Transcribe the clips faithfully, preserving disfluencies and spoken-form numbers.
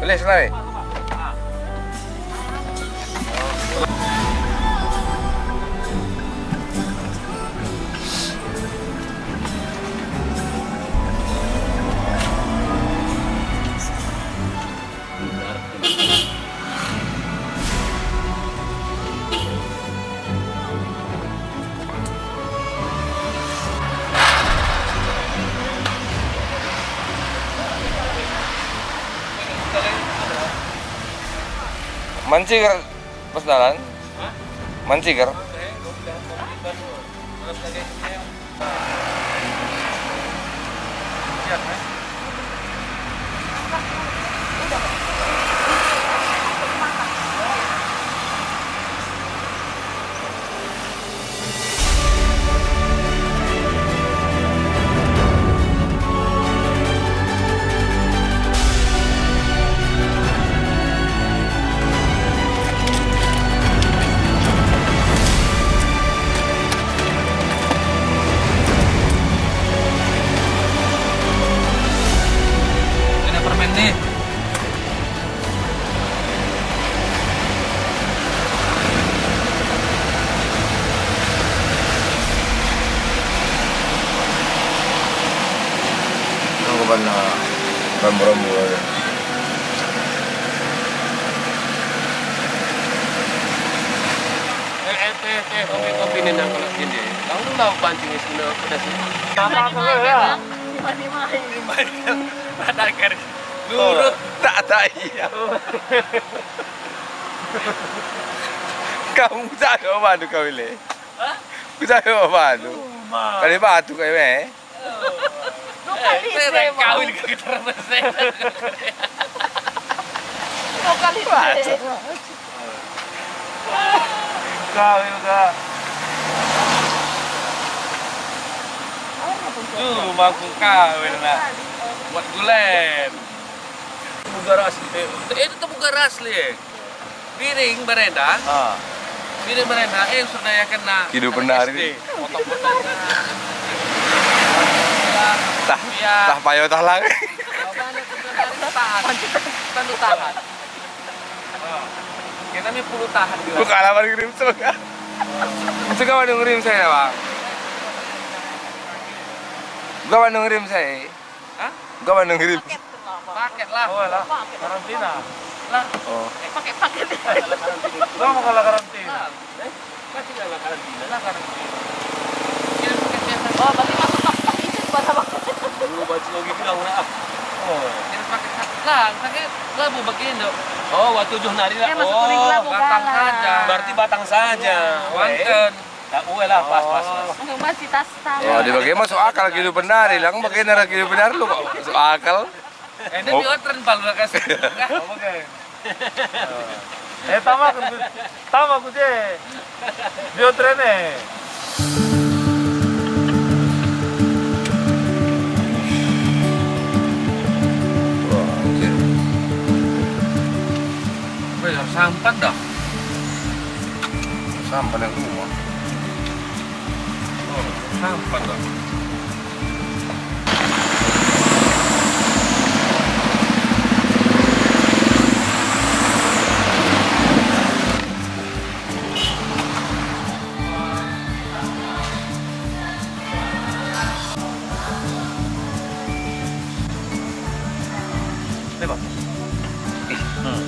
Tes lai. Manciger pas dalan. Hah? Manciger. Ada permen nih. Aku pernah rambu-rambu. Eh, eh, teh, teh, kopi, kopi nih nang kalau sini. Tahu lah pancing es guna pedas. Sama aku ya. Lima, lima. Lima, lima. Ada kan. Lurus. Oh, tak, tak, iya. Kamu tak ada apa tu kau ini? Hah? Ku tak ada apa tu? Rumah. Kali batu kau, eh? Dua kali Eh, saya saya mau. Kawin ke kita besar. Dua kali Wah, saya. Kawin ke? Tuh, rumahku kawin, nak. Buat gulen. Bugar asli, eh, eh, itu tuh bugar asli, eh. Piring barenda. Ah. Piring barenda, eh, sudah ya kena. Hidup benar S D. Ini. Potong-potong. Tah, Iya. Tah payo tah lang. Tahan. Tahan, tahan. Ah. Kita ini puluh tahan juga. Buka alamat ngirim suka. Suka waduh ngirim saya, Bang. Buka waduh ngirim saya. Hah? Buka waduh ngirim. Paket lah. Oh, lah. Karantina. Lah. Oh. Paket-paket. Lah, mau kalah karantina. Lah. Eh? Masih kalah karantina. Lah, karantina. Kirim paket biasa. Oh, berarti masuk paket itu pada waktu. Dulu baju lagi bilang udah, ah. Oh. Kirim paket satu. Lah, pakai labu begini, dok. Oh, waktu tujuh nari lah. Dia masuk kuning Oh. labu Batang galah. Saja. Berarti batang saja. Iya. Wangken. Tak boleh lah, pas, pas, pas. Oh. Langsung basi tas. Oh, di bage masuk akal kehidupan dari, lang bage nara kehidupan dari lu kok masuk akal. Ini Oh. Piotren palu kasih. Oke. Eh, tama aku, tama aku je. Piotren eh. Wah, anjir. Bayar sampan dah. Sampan yang rumah. Oh, sampan dah. Lepas. Ih. Hmm.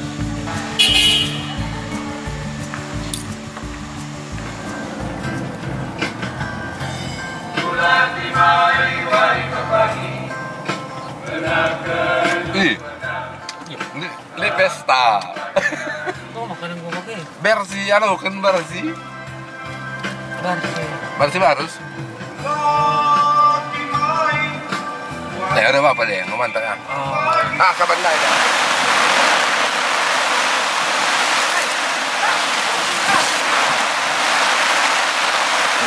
Ih, ini, ini pesta. Oh, makanan gua pakai. Bersi, anu kan bersi. Barsi. Barsi barus. Ya udah apa deh, mantap ah. Oh. Ah, kapan dah ya?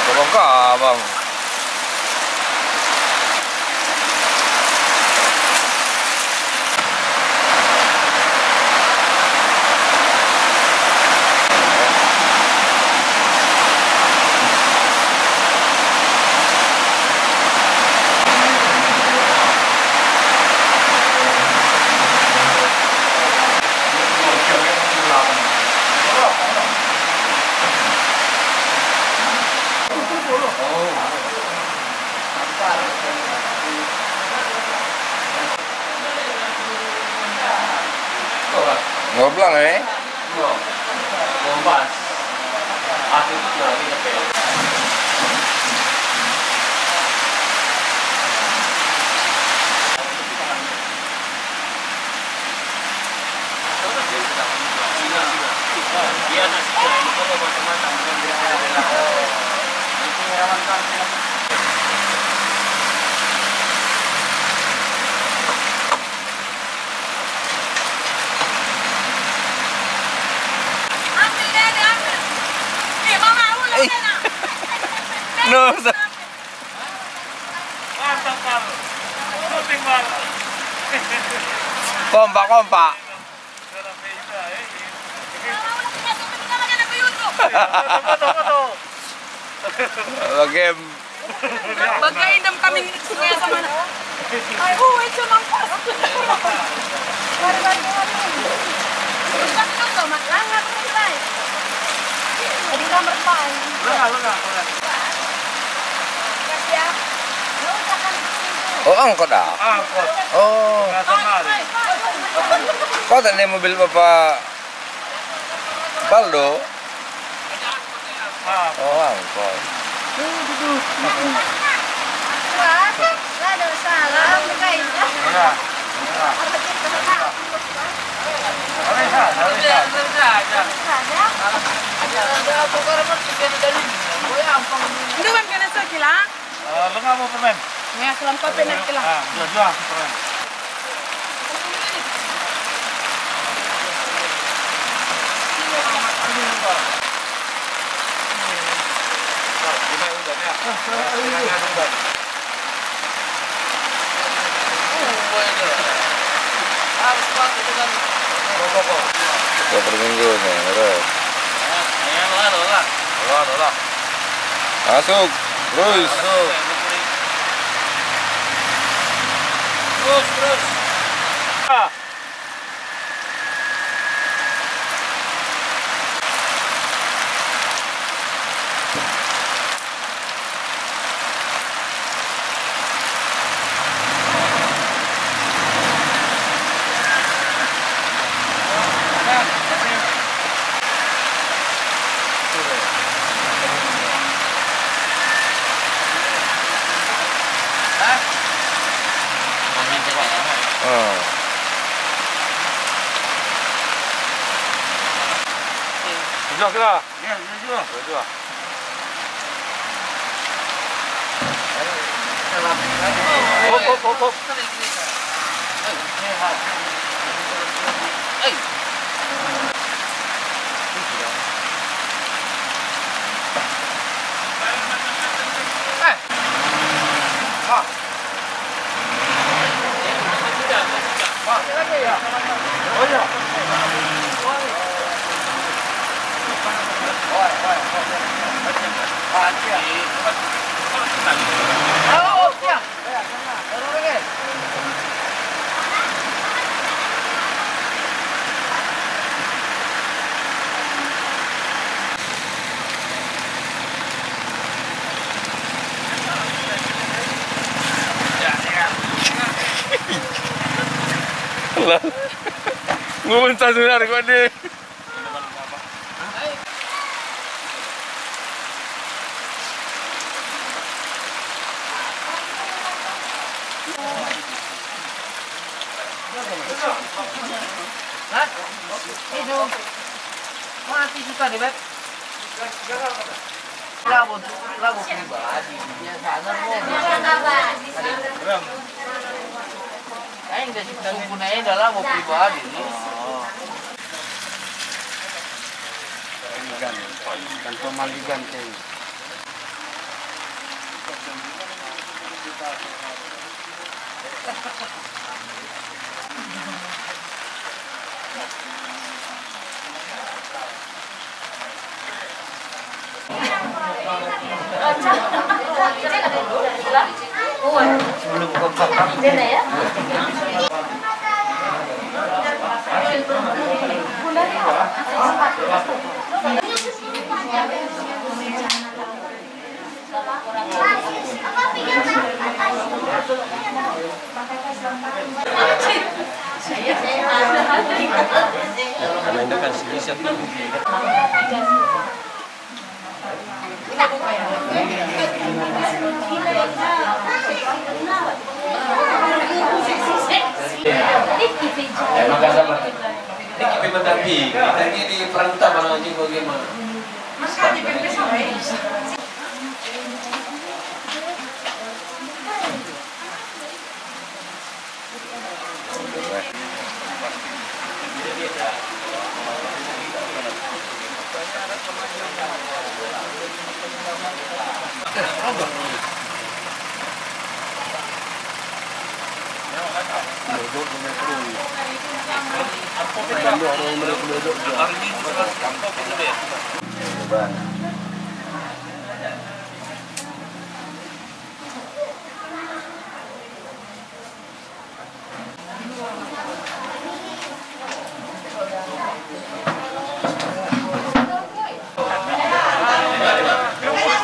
Tolong kah, Bang? Kau bilang, eh? Ambil deh, ambil. Eh, Mama, ulang. Eh. Deh, nah. No, sa- Mantap kal. Syuting, Bang. Kompak, kompak. Sudah beda, eh. Mama, ulang, kita syuting, kita makan apa YouTube? Foto, foto, foto. Oke. Bage indem kami nginik sungai sama anak. Ai, uh, itu nang pas. Baru-baru ini. Terus kan itu tuh, Mat, langat, Mat, baik. Jadi nomor empat. Lengah, lengah, lengah. Kasih ya. Lu udah kali itu. Oh, angkot dah. Angkot. Oh. Nggak sama hari. Kau tak naik mobil Bapak Paldo? Ah. Oh, angkot. Wah, la ada salah, bukain. Iya. Iya. Ada, ada, ada. Ada. Itu kan kena sakit lah. Eh, lengah mau permen? Ya, selam kopi nak kila. Ah, dua, dua permen. Ya, per minggu nih, terus. Masuk, terus. Terus, terus. Ah. Ah. Sudah ke lah? Ya, sudah, sudah. Sudah, sudah. Hop, hop, hop, hop. Lah, nguntas benar kok, deh. Hah? Itu. Mati suka deh, Beb. Labo, labo pribadi. Biasana kok. Aing deh, sungguhna enda labo pribadi. Mandigan. Tanpa mandigan, ceng. Karena ini kan si Isyad. Ini kita mendampingi, kita ini di perantauan lagi bagaimana?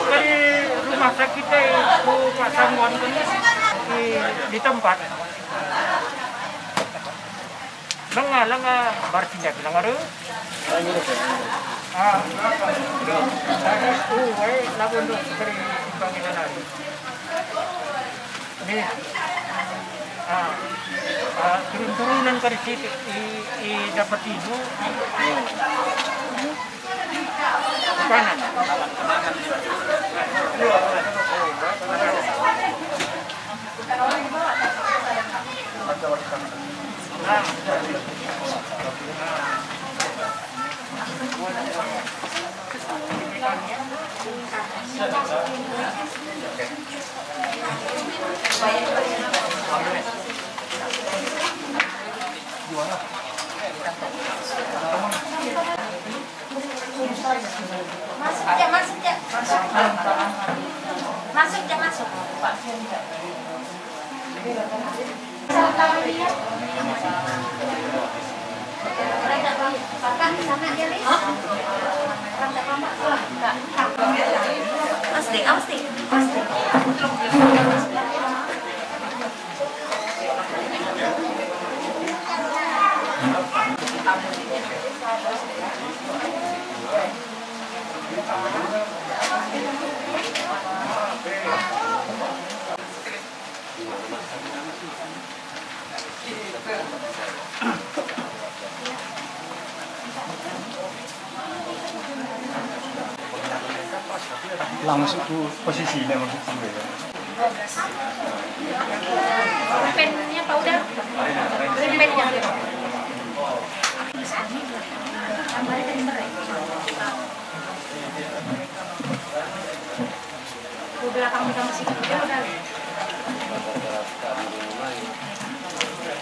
Dari rumah sakit, eh, ku Pak Sanggon, di, di tempat. Lenga, lenga, barcinda bilang ada. Ah. Uh, eh, lagu untuk beri bagi lelaki. Nih. Ah. Ah, turun-turunan ke situ, i, i dapat ibu. Kanan. Masuk, Cak, masuk, Cak. Masuk, Cak, masuk. Kakak, sana aja, Lis. Awas deh, awas deh. Awas deh. Langsung ku posisi, maksudku, ya. Pennya, Pak, udah? Pennya. Di belakang kita masih kerja udah.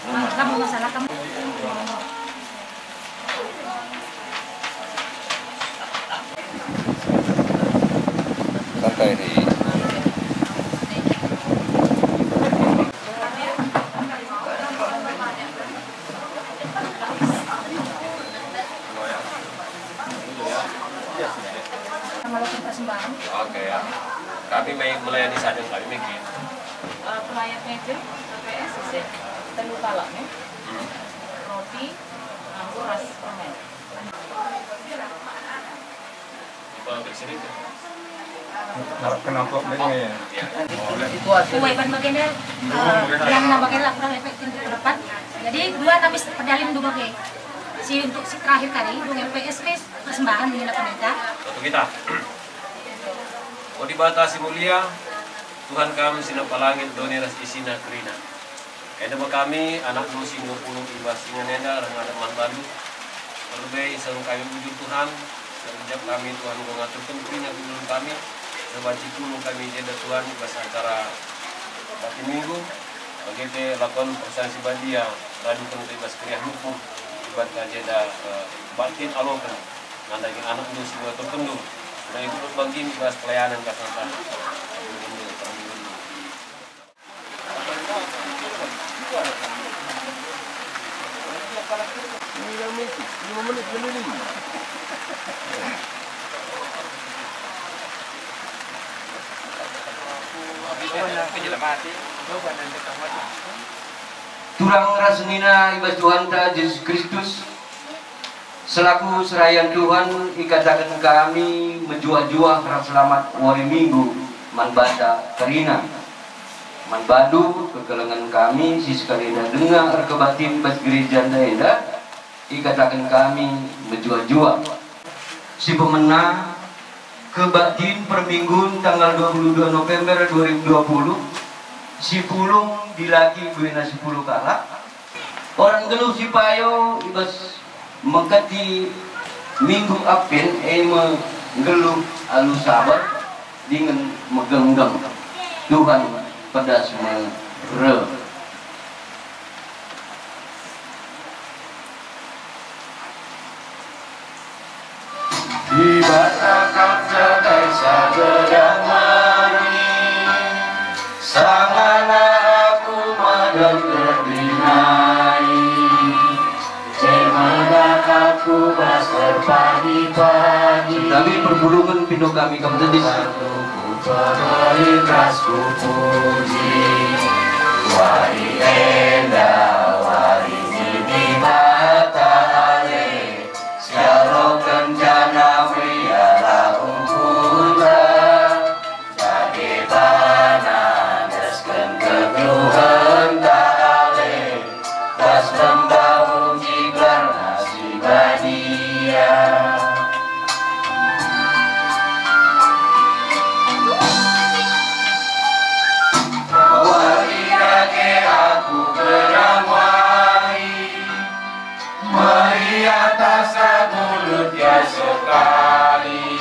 Kamu masalah kamu. Santai nih. Sama langsung persembahan. Oke, ya. Kami me-, melayani saja, kami mikir. Eh, pelayan meja, P P S, isi telu kalak, ya. Hmm. Roti, nganggur ras permen. Dibawa ke sini tuh. Ngarapkan amplop deh, ya. Iya. Kue ban bagenda, eh, yang nambah kena kurang efektif ke depan. Jadi, dua tapi perdalin dua bage. Si untuk si terakhir kali, dua L P S P, persembahan mengenai pendeta. Untuk kita. O Dibata si mulia, Tuhan kam si nampa langit, doni ras isina kerina. Enda me kami, anakNdu si enggo pulung i bas ingan enda, reh ngadep man bandu. Lebe isehken kami bujur, Tuhan, erkiteken kami, Tuhan, enggo ngaturken kerina kegeluhen kami, reh banci pulung kami i jenda, Tuhan, i bas acara bakti Minggu, bage pe lakon persahaken si badia, raduken i bas keriahen ukur, i banta jenda, eh, baktin aloken, nandangi anakNdu si enggo aturkenNdu, guna ikut bangkin i bas pelayanan kasanta. Turang ras senina i bas Tuhanta Jesus Kristus, selaku serayan Tuhan, ikataken kami mejuah-juah ras selamat wari Minggu man banta kerina. Man bandu kekelengen kami si sekalenda denga erkebaktin bas gereja enda, ikataken kami mejuah-juah. Si pemena, kebaktin perminggun tanggal dua puluh dua November dua ribu dua puluh, si pulung dilaki buena sepuluh kalak. Orang nggeluh si payo i bas mengketi Minggu Advent, e me nggeluh alu sabar dingen megenggeng. Tuhan pedas me reh. Dibata kap jagai sabedamari, sangana aku madem terdinai. Cemana aku bas terpagi-pagi. Kami perpulungen pindo kami kam tedis. Aku pemeri ras kupuji. Wari enda, wari ni Dibata ale. Sialoken jana meriahlah ungkunta, bage bana endesken kegeluhenta ale, bas nembah muji gelarNa si badia. Wari dage aku geram wari, meriah tasa gulut ya sekali.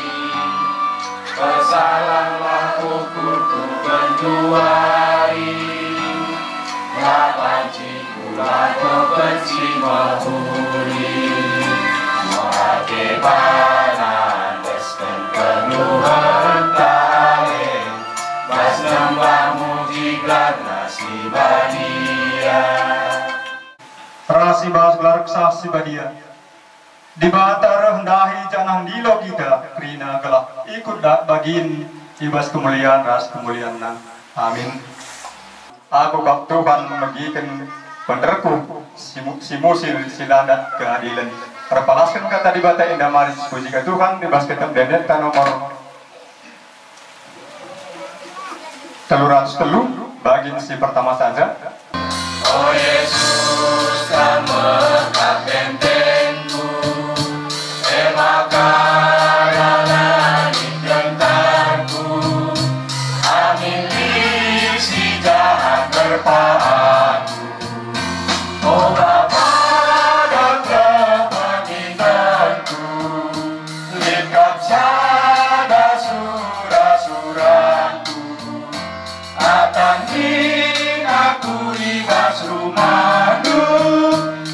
Pesalanglah ukurku genduari, la banci kulakoken si mehuli. Bage bana endesken kegeluhenta ale, bas nembah muji gelarNa si badia. Ras i bas gelar Kesah Si Badia, Dibata reh ndahi janah ndilo kita kerina gelah ikut dak bagin i bas kemulian ras kemulianNa. Amin. Aku kap Tuhan megiken penderku si mu-, si musil si la ndat keadilen. Erpalasken kata Dibata enda mari sipuji ka Tuhan i bas kitab Ende-endenta nomor telu ratus telu, bagin si pertama saja. O Yesus, Kam me kap bentenku, e maka lalai gentarku, angin lit si jahat erpahanku. O Bapa, datlah penindanku, lit Kam sada sura-suranku. Atangkin aku i bas rumahNdu,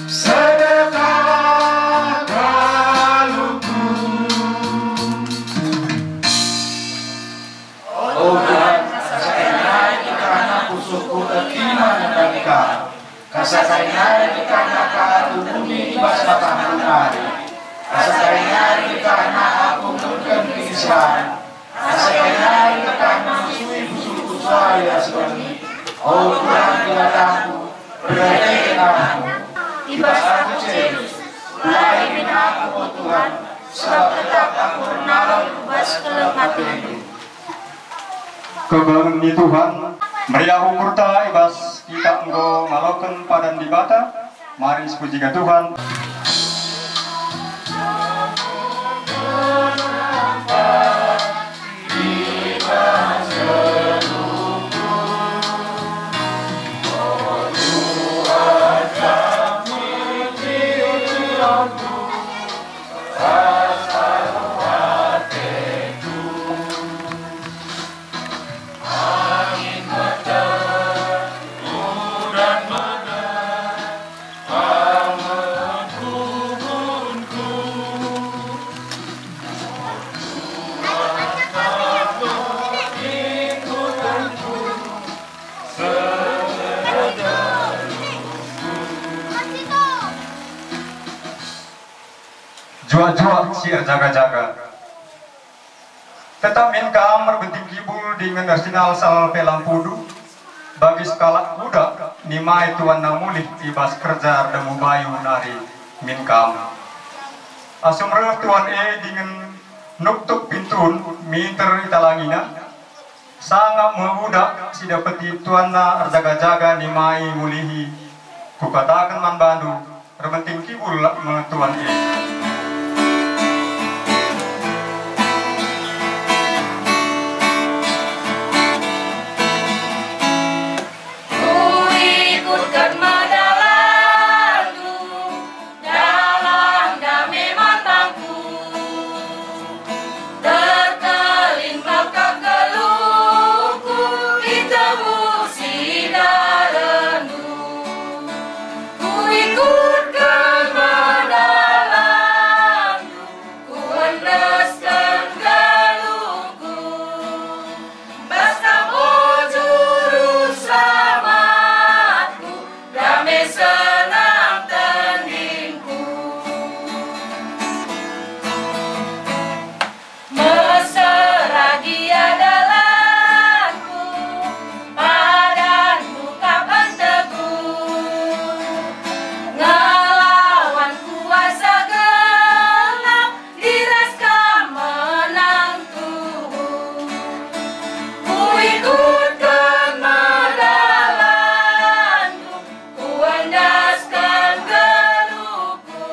sedekahlah galungku. O Tuhan, asa kai nari kita anak pusuhku erkima nandangi Kam. Asa kai nari kita anak aku bumi i bas bapangku nari. Asa kai nari kita anak aku nurken kiniseran. Asa kai nari kita anak sui pusuhku suari ras berngi. O Tuhan Dibatangku, perdiateken aku. I bas aku Celis, pulai min aku, o Tuhan, sabap tetap aku ernalang ku bas keleng ateNdu. Kekelengen ni Tuhan, meriah ukurta i bas kita enggo ngaloken padan Dibata. Mari sipuji ka Tuhan. Juak-juak si erjaga-jaga. Tetap min kam erbenting kibul dingen ersinalsal pe lampundu, bagi sekalak kuda nimai tuanna mulih i bas kerja erdemu bayu nari min kam. Asum reh tuan e dingen nuktuk pintun minter italangina, sangap me budak si dapeti tuanna erjaga-jaga nimai mulihi. Kukataken man bandu, erbenting kibul me tuan e. Kuikutken me dalanndu, dalan dame man bangku. Terkelin maka geluhku, itebusi dalanndu. Kuikutken me dalanndu, kuendesken geluhku. Bas kam, o Juru Selamatku, dame senang tendingku. Mesera gia dalanku, padanku kap entegu. Ngelawan kuasa gelap, i bas kam menang tuhu. Kuikutken me dalanndu, kuendesken geluhku.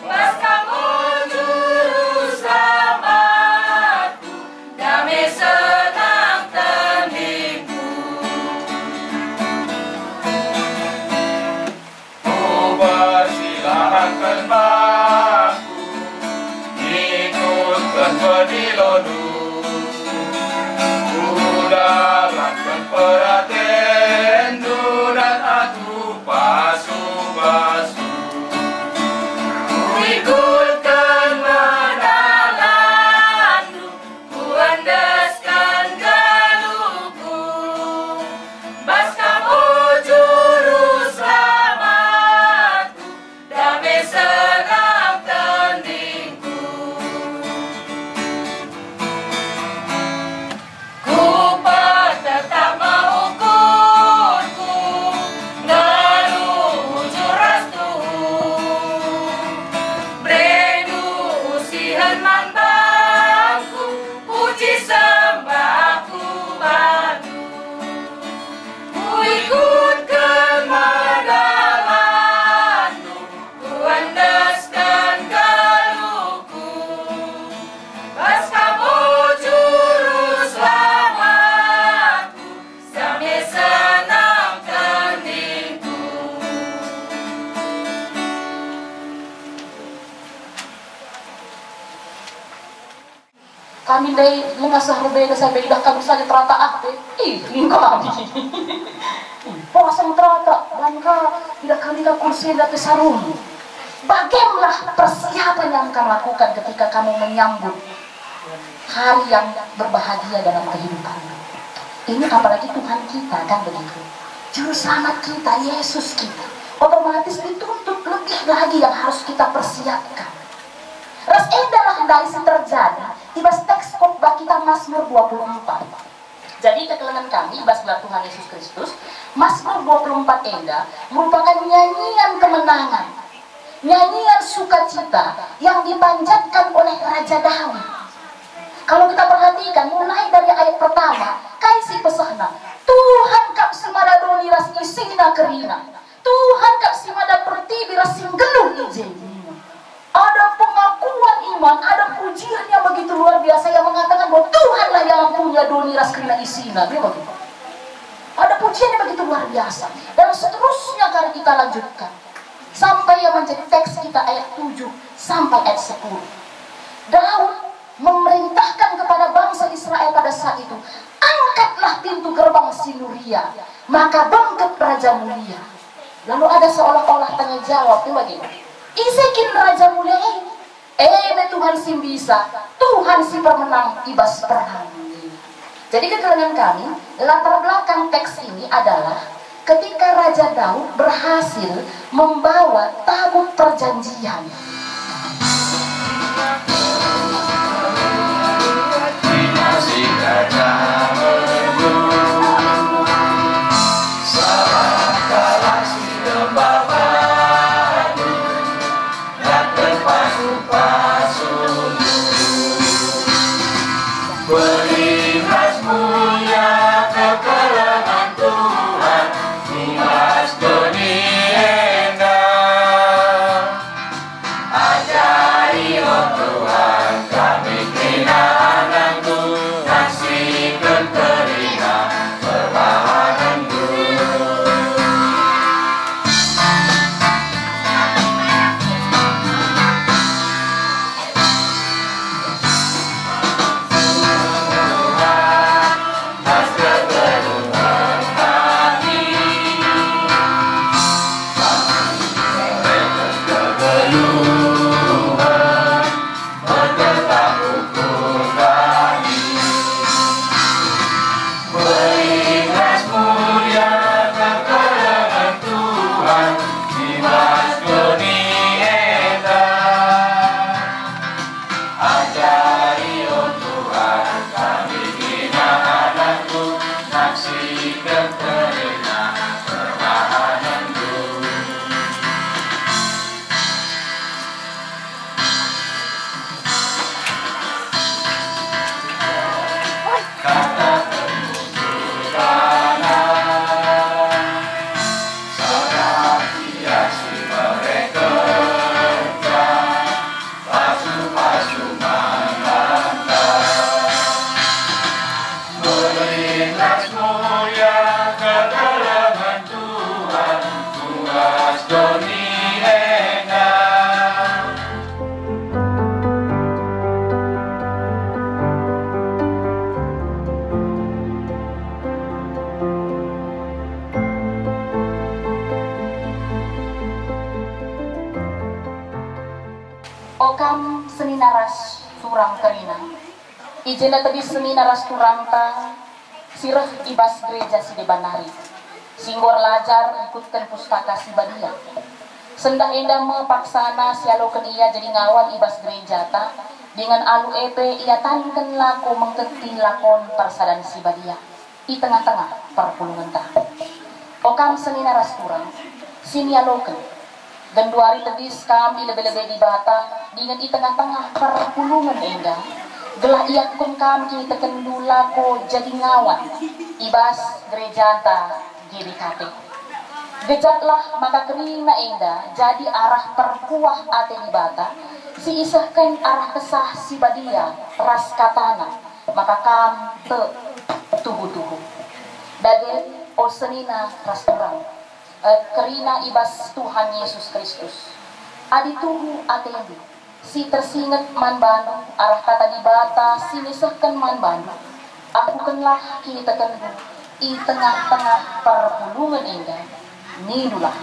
Bas kam, o Juru Selamatku, dame senang tendingku. Kupersilahanken bangku ngikutken pedilondu. Kudalanken peratenndu dan aku pasu-pasu. Kuikutken me dalanndu, kuendesken geluhku. Bas kam, o Juru Selamatku, dame senang tendingku. Kupetetap me ukurku, nggeluh bujur ras tuhu. Berendu usihen man bangku, puji sembahku bandu. Kuikutken me dalanndu, kuendesken geluhku. Bas kam, o Juru Selamatku, dame senang tendingku. Kami ndai langa seh rubeda, saya idah kami saja terata ah pe. Ih, ning kami. Ih, puasa terata, dan ka idah kami ka kursi enda pe sarung. Bagemlah persiapan yang kamu lakukan ketika kamu menyambut hari yang berbahagia dalam kehidupanmu. Ini apalagi Tuhan kita, kan begitu? Juru Selamat kita, Yesus kita. Otomatis dituntut lebih lagi yang harus kita persiapkan. Ras endalah ndai si terjadi i bas teks khotbah kita Mazmur dua puluh empat. Jadi, kekelengen kami i bas gelar Tuhan Yesus Kristus, Mazmur dua puluh empat enda merupakan nyanyian kemenangan, nyanyian sukacita yang dipanjatkan oleh Raja Daud. Kalau kita perhatikan, mulai dari ayat pertama, kai si pesehna? Tuhan kap si mada doni ras isina kerina. Tuhan kap si mada pertibi ras si nggeluh i je. Ada pengakuan iman, ada pujian yang begitu luar biasa yang mengatakan bahwa Tuhanlah yang mempunyai doni ras kerina isina. Dia begitu. Ada pujian yang begitu luar biasa. Dan seterusnya, kalau kita lanjutkan sampai yang menjadi teks kita ayat tujuh sampai ayat sepuluh. Daud memerintahkan kepada bangsa Israel pada saat itu, "Angkatlah pintu gerbang si nuria, maka bengket raja mulia." Lalu ada seolah-olah tanya jawab, dia begini, "Ise kin raja mulia e?" E me Tuhan si mbisa, Tuhan si permenang i bas perang. Jadi, kekelengen kami, latar belakang teks ini adalah ketika Raja Daud berhasil membawa tabut perjanjian. I jenda tedis senina ras turangta si reh i bas gereja si deban nari, si enggo erlajar rikutken Pustaka Si Badia. Sendah enda me paksana sialoken ia jadi ngawan i bas gerejata, dingen alu e pe iatanken lako mengketi lakon persadan si badia i tengah-tengah perpulungenta. O kam senina ras turang, si nialoken, genduari tedis kam i lebe-lebe Dibata dingen i tengah-tengah perpulungen enda, gelah iakapken kam kinitekenndu lako jadi ngawan i bas gerejanta G B K P. Gejaplah maka kerina enda jadi arah perkuah ate Dibata, si isehken arah Kesah Si Badia ras kataNa, maka kam tek tuhu-tuhu. Dage, o senina ras turang, eh, kerina i bas Tuhan Yesus Kristus, adi tuhu atendu, si tersinget man bandu arah Kata Dibata si nisehken man bandu, akukenlah kinitekenndu i tengah-tengah perpulungen enda, nindulah.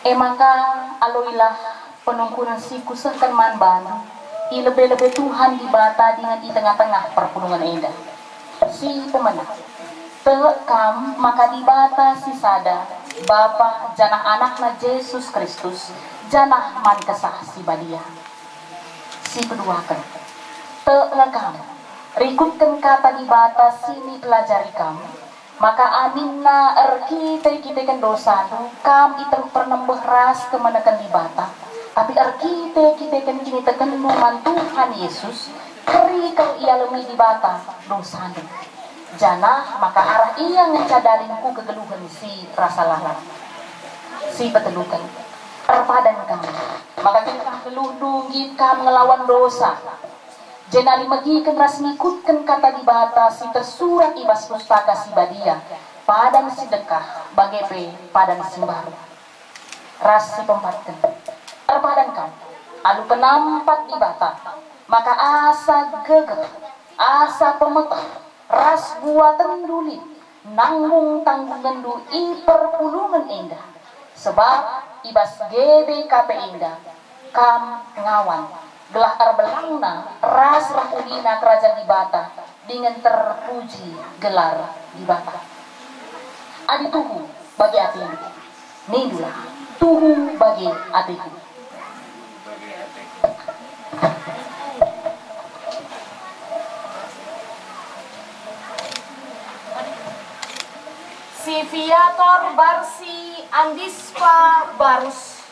E maka, aloilah penungkunen si kusehken man bandu i lebe-lebe Tuhan Dibata dingen i tengah-tengah perpulungen enda. Si pemena, tek kam maka Dibata si sada, Bapa janah AnakNa Jesus Kristus, janah man Kesah Si Badia. Si peduaken, tek nge kam, rikutken Kata Dibata si nipelajari kam, maka aminna erkite-kiteken dosandu, kam iteruk pernembeh ras kemeneken Dibata, tapi erkite-kiteken kinitekenndu man Tuhan Yesus, keri kal ialemi Dibata dosandu. Janah maka arah Ia ngenca dahin ku kegeluhen si rasa lalap. Si peteluken, erpadan kam, maka kin kam geluhndu nggit kam ngelawan dosa. Jenari megiken ras ngikutken Kata Dibata si tersurat i bas Pustaka Si Badia, padan si dekah, bage pe padan si mbaru. Ras si peempatken, erpadan kam, alu penampat Dibata, maka asa gegeh, asa pemeteh, ras buatenndu lit, nanggung tanggungenndu i perpulungen enda, sebab i bas G B K P enda kam ngawan, gelah erbelangna ras reh ulina Kerajan Dibata dingen terpuji gelar Dibata. Adi tuhu bage atendu, nindulah, tuhu bage ateku. Si Viator Barsi Andispa Barus,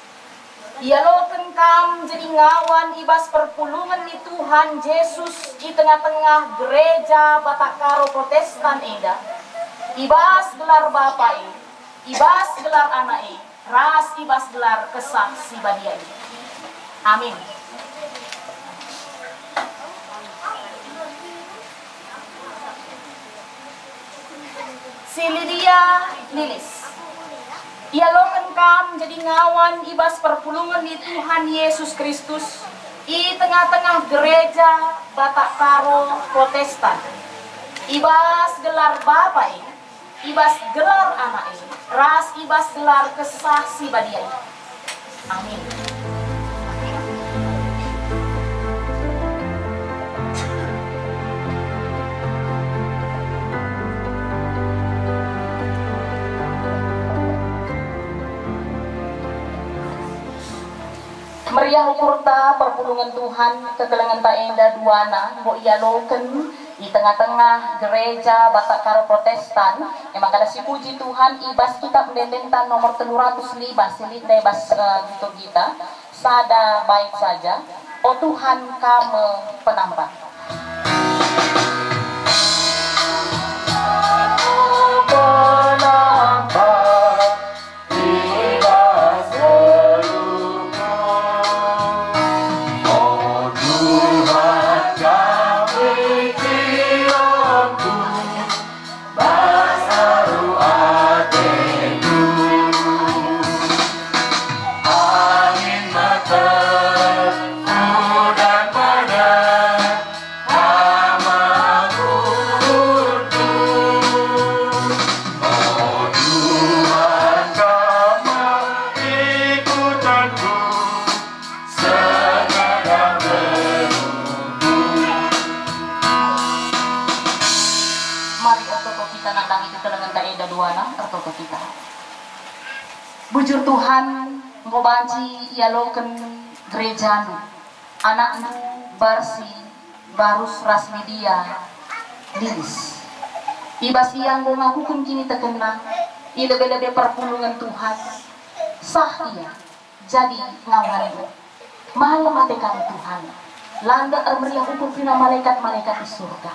ialoken kam jadi ngawan i bas perpulungen ni Tuhan Jesus i tengah-tengah gereja Batak Karo Protestan enda, i bas gelar Bapa e, i bas gelar Anak e, ras i bas gelar Kesah Si Badia e. Amin. Si Lydia Lilis, ialoken kam jadi ngawan i bas perpulungen ni Tuhan Yesus Kristus i tengah-tengah gereja Batak Karo Protestan, i bas gelar Bapa e, i bas gelar Anak e, ras i bas gelar Kesah Si Badia e. Amin. Meriah ukurta perpulungen Tuhan, kekelengenta enda duana enggo ialoken i tengah-tengah gereja Batak Karo Protestan. E maka si puji Tuhan, i bas Kitab Ende-endenta nomor telu ratus lima si lit ndai bas, eh, liturgita, sada bait saja, "O Tuhan, Kam me penampat." Penampat. I bas geluhku, o Tuhan, Kam me cilongku, bas alu ateku. Angin meteh, udan badai, Bujur Tuhan, enggo banci ialoken gerejaNdu, anakNdu Barsi, Barus ras Lidia, Lilis. I bas ia enggo ngakuken kinitekenna i lebe-lebe perpulungen Tuhan, sah ia jadi ngawanNdu. Malem ate kami, Tuhan, la ndak ermeriah ukur kerina malekat-malekat i Surga.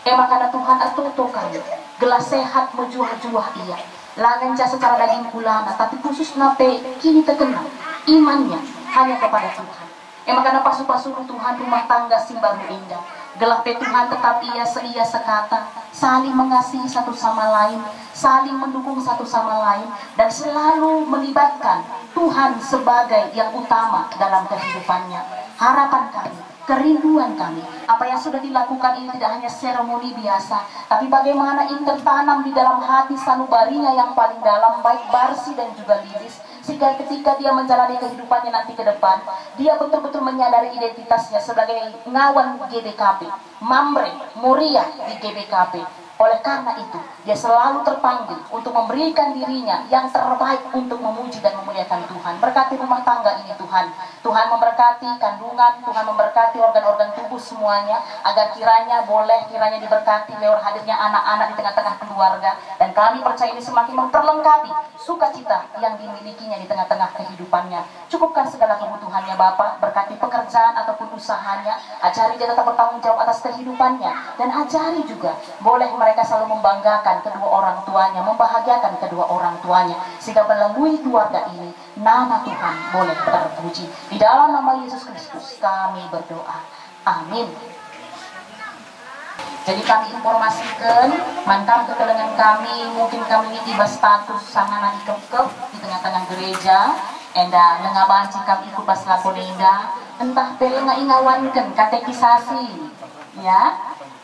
E maka Tuhan, ertoto kami, gelah sehat mejuah-juah ia, la ngenca secara daging kulana, tapi khususna pe kinitekenna, imannya hanya kepada Tuhan. E maka pasu-pasuNdu, Tuhan, rumah tangga si mbaru enda, gelah pe, Tuhan, tetap ia seia sekata, saling mengasihi satu sama lain, saling mendukung satu sama lain, dan selalu melibatkan Tuhan sebagai yang utama dalam kehidupannya. Harapan kami, kerinduan kami, apa yang sudah dilakukan ini tidak hanya seremoni biasa, tapi bagaimana ini tertanam di dalam hati sanubarinya yang paling dalam, baik Barsi dan juga Lilis, sehingga ketika dia menjalani kehidupannya nanti ke depan, dia betul-betul menyadari identitasnya sebagai ngawan G B K P, Mamre, Moria di G B K P. Oleh karena itu, dia selalu terpanggil untuk memberikan dirinya yang terbaik untuk memuji dan memuliakan Tuhan. Berkati rumah tangga ini, Tuhan. Tuhan memberkati kandungan, Tuhan memberkati organ-organ tubuh semuanya, agar kiranya boleh, kiranya diberkati lewat hadirnya anak-anak di tengah-tengah keluarga. Dan kami percaya ini semakin memperlengkapi sukacita yang dimilikinya di tengah-tengah kehidupannya. Cukupkan segala kebutuhannya, Bapa, berkati pekerjaan ataupun usahanya, ajari dia tetap bertanggung jawab atas kehidupannya, dan ajari juga boleh mereka selalu membanggakan kedua orang tuanya, membahagiakan kedua orang tuanya, sehingga melalui keluarga ini nama Tuhan boleh terpuji. Di dalam nama Yesus Kristus kami berdoa. Amin. Jadi kami informasikan, man kam kekelengen kami, mungkin kami nggit i bas status sangana ikepkep di tengah-tengah gereja, enda nengah banci kam ikut bas lakon enda, ntah pe lenga ingawanken katekisasi, ya,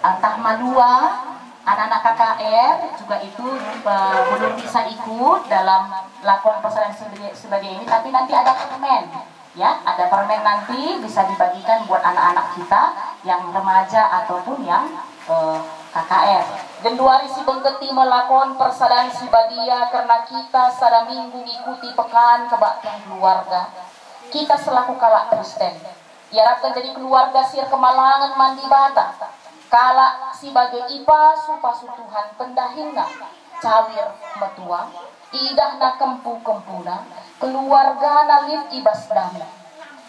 ntah malua, anak-anak K K R juga itu, eh, belum bisa ikut dalam lakon persembahan sebagai, sebagai ini, tapi nanti ada permen. Ya, ada permen nanti bisa dibagikan buat anak-anak kita yang remaja ataupun yang, eh, K K R. Genduari si bengketi melakon persadan si badia kerna kita sada minggu ngikuti pekan kebaktian keluarga. Kita selaku kalak Kristen iarapken jadi keluarga si erkemalangen man Dibata, kalak si bage ipasu-pasu Tuhan pendahinna, cawir metua, idahna kempu-kempuna, keluargana lit i bas dame.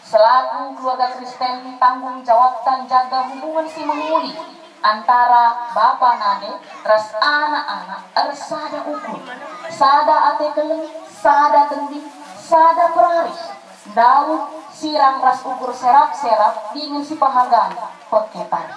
Selaku keluarga Kristen, tanggung jawabta njaga hubungen si mehuli antara bapa nande ras anak-anak ersada ukur, sada ate keleng, sada tendi, sada perarih, ndauh, sirang ras ukur serap-serap dingen si pahagaNa, peketan.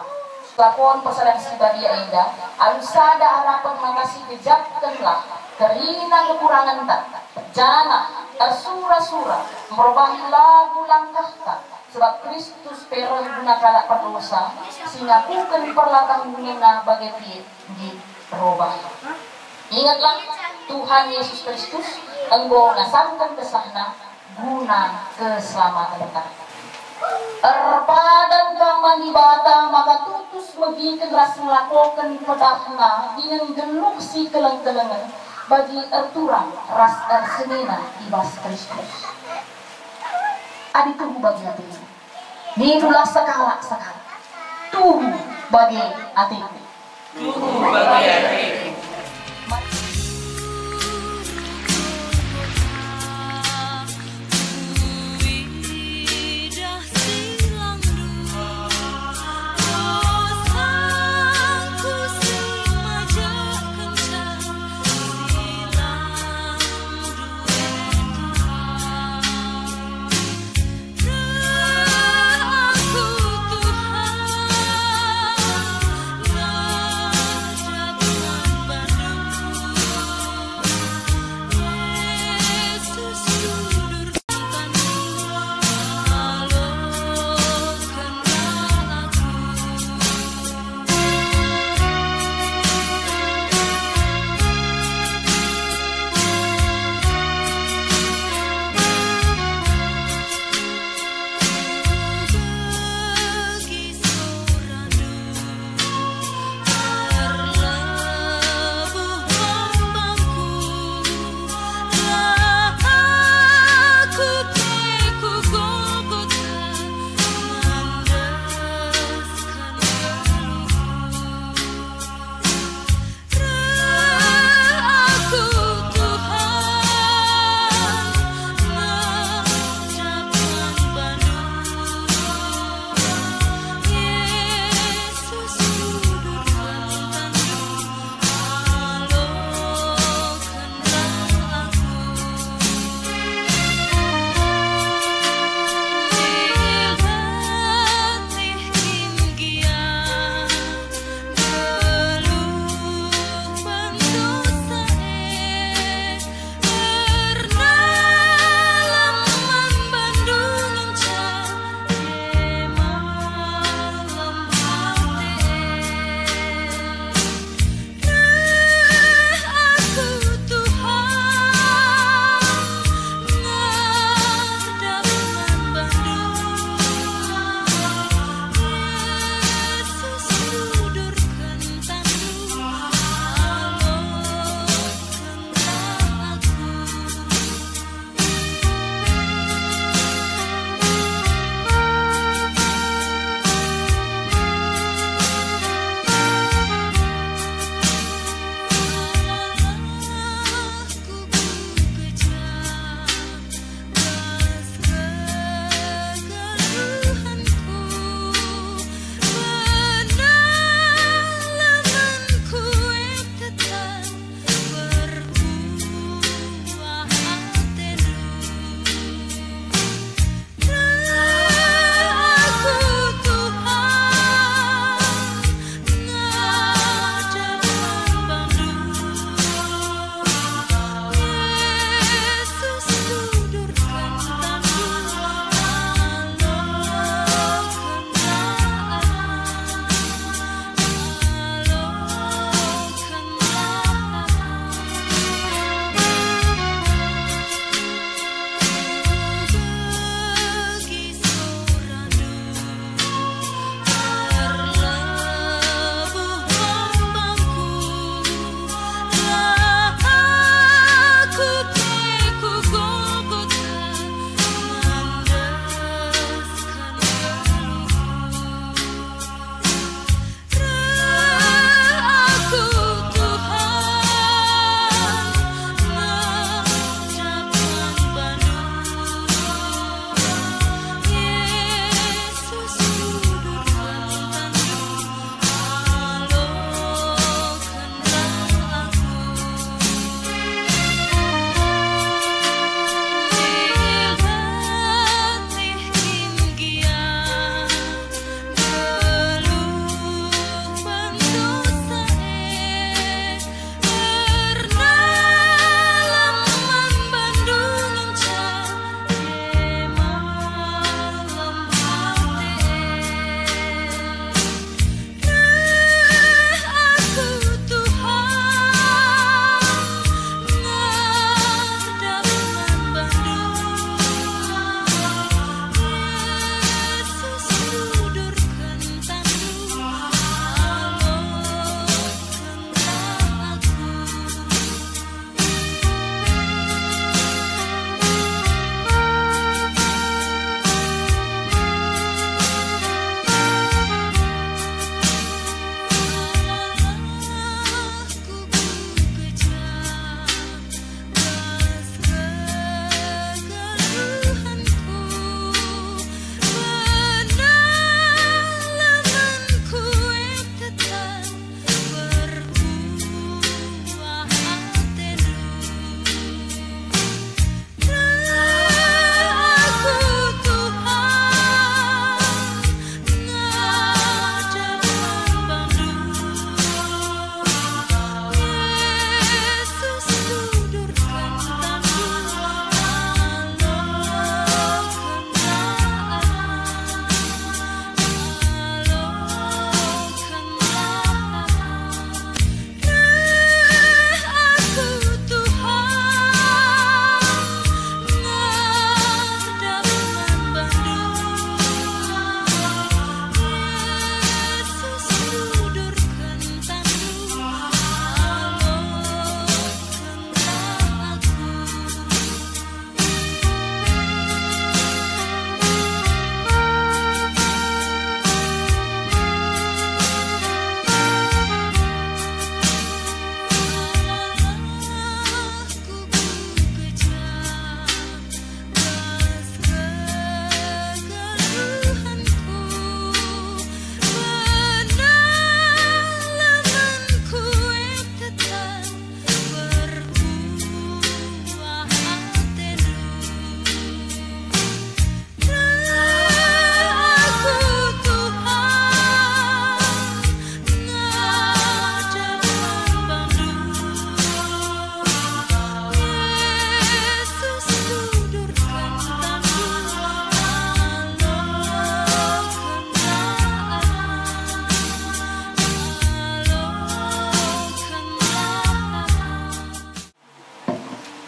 Lakon persadan si badia enda alu sada arapen maka sigejapkenlah kerina kekurangenta, janah ersura-sura merbahi lagu langkahta, sebab Kristus pe reh guna kalak perdosa, si ngakuken perlakahenndu nina bage pe nggit robah. Ingetlah, Tuhan Yesus Kristus enggo ngasangken kesahNa guna keselamatenta. Erpadan kam man Dibata maka tutus megiken ras ngelakoken pedahNa dingen nggeluh si keleng-kelengen bagi erturang ras ersenina i bas Kristus. Adi tuhu bagi atendu, nindulah sekalak-sekalak, "Tuhu bage ateku." Tuhu bage ateku.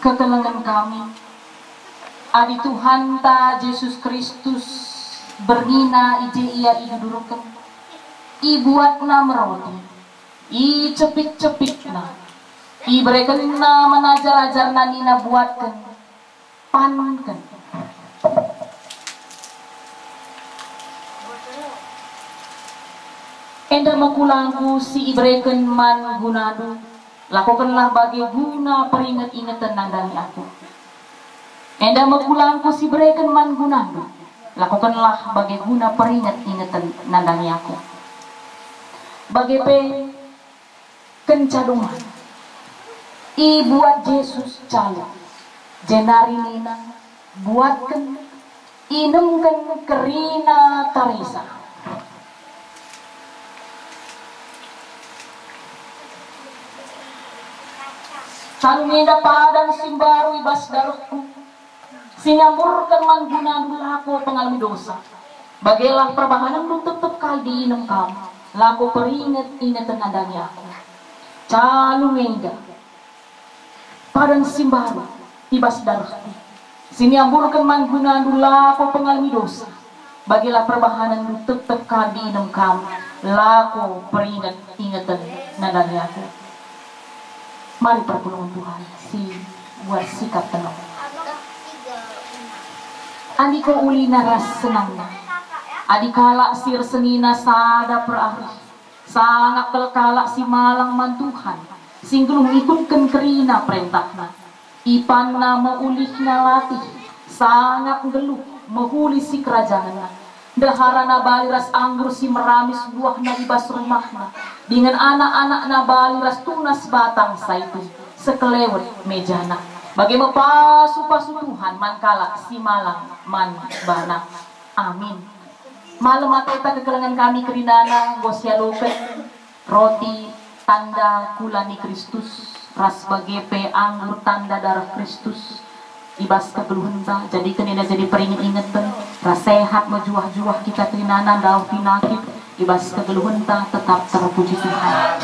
kekelengen kami. Adi Tuhanta Jesus Kristus bernina i je Ia idudurken, ibuatNa me roti, icepik-cepikNa, iberekenNa man ajar-ajarNa nina, "Buatken, panken. Enda me kulangKu si ibereken man gunandu, lakokenlah bage guna peringet-ingeten nandangi Aku. Enda me kulangKu si ibereken man gunandu, lakokenlah bage guna peringet-ingeten nandangi Aku." Bage pe, kenca dumah, ibuat Jesus calu, jenari nina, "Buatken, inemken kerina karesa. Calu enda padan si mbaru i bas darehKu, si nyamburken man gunandu lako pengalemi dosa. Bagelah perbahanenndu tep-tep kal diinem kam, lako peringet-ingeten nandangi Aku." Calu enda padan si mbaru i bas darehKu, si niamburken man gunandu lako pengalemi dosa. Bagelah perbahanenndu tep-tep kal diinem kam, lako peringet-ingeten nandangi Aku. Mari perpulungen Tuhan si buat sikap tenang. Andiko ulina ras senangna. Adi kalak si ersenina sada per ari, sangap kal kalak si malang man Tuhan, si nggeluh ngikutken kerina perentahNa. Ipanna me ulihna latih, sangap nggeluh mehuli sikerajangenna. Ndeharana bali ras anggur si meramis buahna i bas rumahna, dingen anak-anakna bali ras tunas batang saitun sekelewet mejana. Bage me pasu-pasu Tuhan man kalak si malang man baNa. Amin. Malem ateta kekelengen kami kerinana enggo sialoken roti tanda kula ni Kristus, ras bage pe anggur tanda dareh Kristus i bas kegeluhenta, jadiken enda jadi peringet-ingeten, ras sehat mejuah-juah kita kerinana ndauh pinakit i bas kegeluhenta tetap terpuji Tuhan.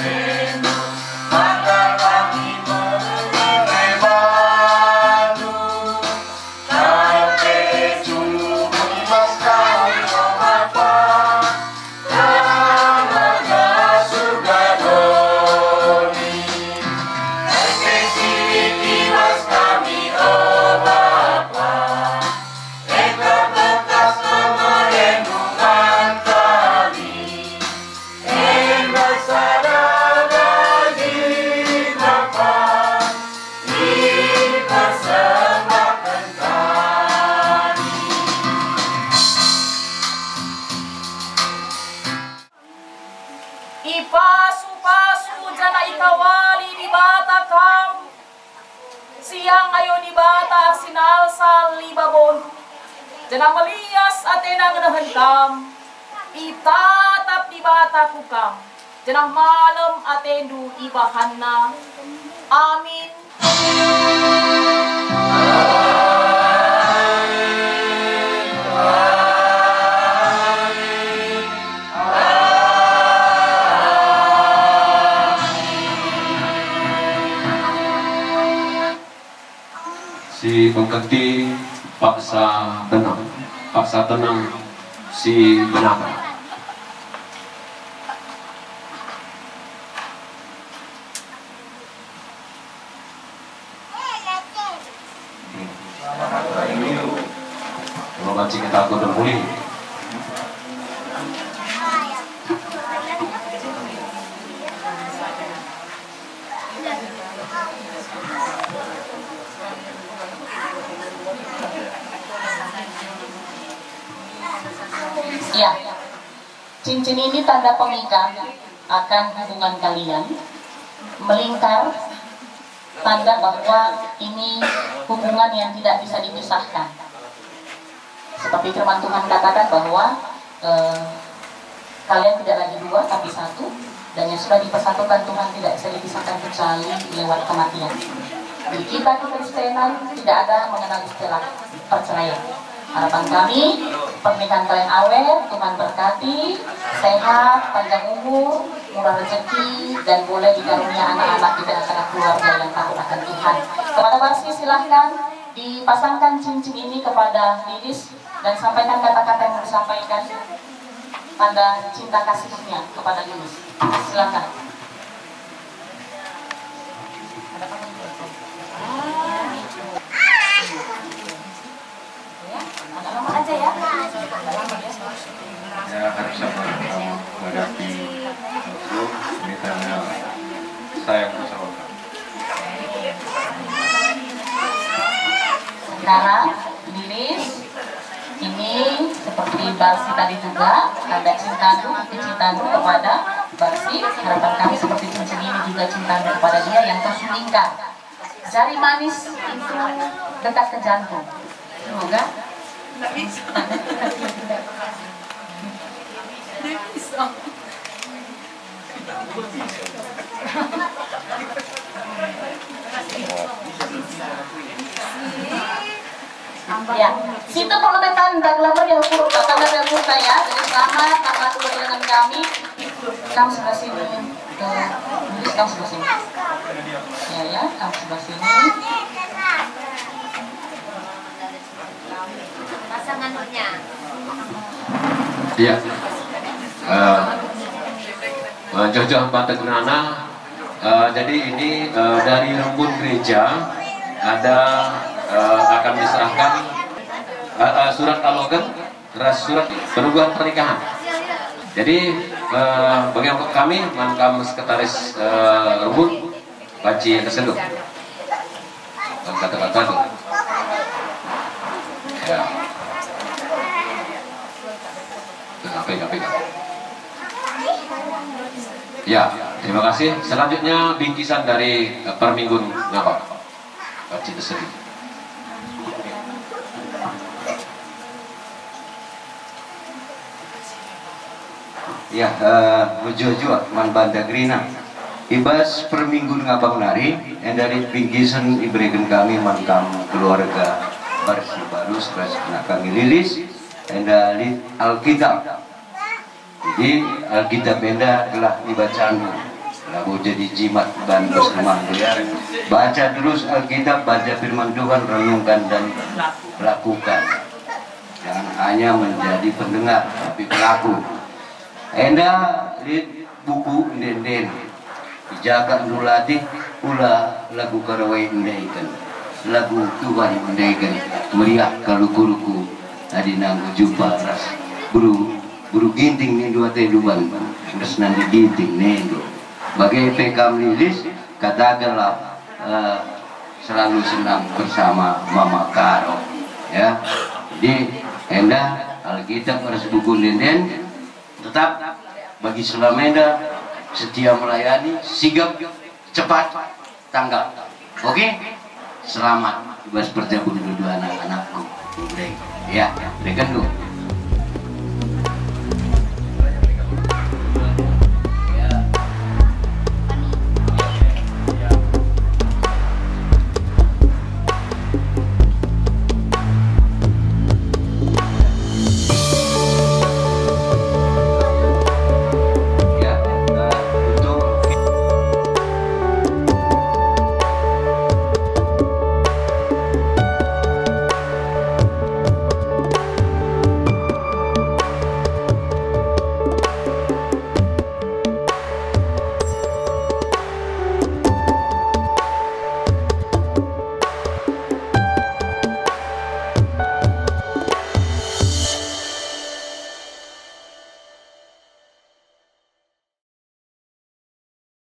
Enda sada daging Bapa ipersembahken kami. Ipasu-pasu janah ikawali Dibata kam. Siang ayo Dibata ersinalsal i babondu, janah melias atena ngenehen kam. Itatap Dibata ku kam, janah malem atendu ibahanNa. Amin. Si pengketi paksa tenang, paksa tenang si benakeh. Kalau banci kita aku terpulih. Ya. Cincin ini tanda pengikat akan hubungan kalian, melingkar, tanda bahwa ini hubungan yang tidak bisa dipisahkan. Seperti firman Tuhan katakan bahwa, eh, kalian tidak lagi dua, tapi satu, dan yang sudah dipersatukan Tuhan tidak bisa dipisahkan kecuali lewat kematian. Di kita kekristenan tidak ada mengenal istilah perceraian. Harapan kami, Pernikahan kalian awet, Tuhan berkati, sehat, panjang umur, murah rezeki, dan boleh dikaruniai anak-anak di tengah-tengah keluarga yang takut akan Tuhan. Kepada Barsi, silahkan dipasangkan cincin ini kepada Lilis dan sampaikan kata-kata yang mau disampaikan, tanda cinta kasihnya kepada Lilis. Silahkan. Ya, agak lama aja ya. Agak lama ya. Ya, harus sabar, kamu menghadapi musuh, ini tanda sayang bersama. Sekarang, Lilis, ini seperti Barsi tadi juga, tanda cintandu, kecintaandu kepada Barsi. Harapan kami seperti cincin ini juga cintandu kepada dia yang terus meningkat. Jari manis itu dekat ke jantung. Semoga. Ya, situ perlu tanda gelar ya, ukur tanda gelar ya. Jadi selamat, selamat bergabung dengan kami. Kamu sebelah sini. Tuh, Lilis, kamu sebelah sini. Ya, ya, kamu sebelah sini. Pasang anunya. Iya. Eh, eh, Jojo Hambata Granana. Eh, jadi ini, eh, dari Rembun Gereja ada, eh, akan diserahkan, eh, eh, surat aloken ras surat perungguan pernikahan. Jadi, eh, bagi kami, man kam sekretaris, eh, Rembun, banci kesenduh. Dan kata-kata tu. Ya. Pegang, pegang, pegang. Ya, terima kasih. Selanjutnya bingkisan dari, eh, Perminggun Ngabang. Banci kesenduh. Ya, eh, mejuah-juah man banta kerina. I bas Perminggun Ngabang nari, enda lit bingkisen ibereken kami man kam keluarga Barsibarus ras anak kami Lilis, enda lit Alkitab. Jadi, Alkitab enda gelah ibacandu, labo jadi jimat ban bas rumah, ya. Baca terus Alkitab, baca firman Tuhan, renungkan dan lakukan. Jangan hanya menjadi pendengar, tapi pelaku. Enda lit buku ende-enden. Ijaga ndu latih, ula lagu Karawai endaiken, lagu Tuhan endaiken, meriah kaluku-luku. Adi nanggo jumpa ras beru, beru Ginting nindu ate duban, ras nande Ginting nindu. Bage pe kam Lilis, katakenlah, eh, selalu senang bersama Mama Karo, ya. Jadi, enda Alkitab ras buku ende-enden, tetap bagi selama enda setia melayani, sigap, cepat, tanggap. Oke? Selamat i bas perjabuan dua anak-anakku. Ya, bereken dulu.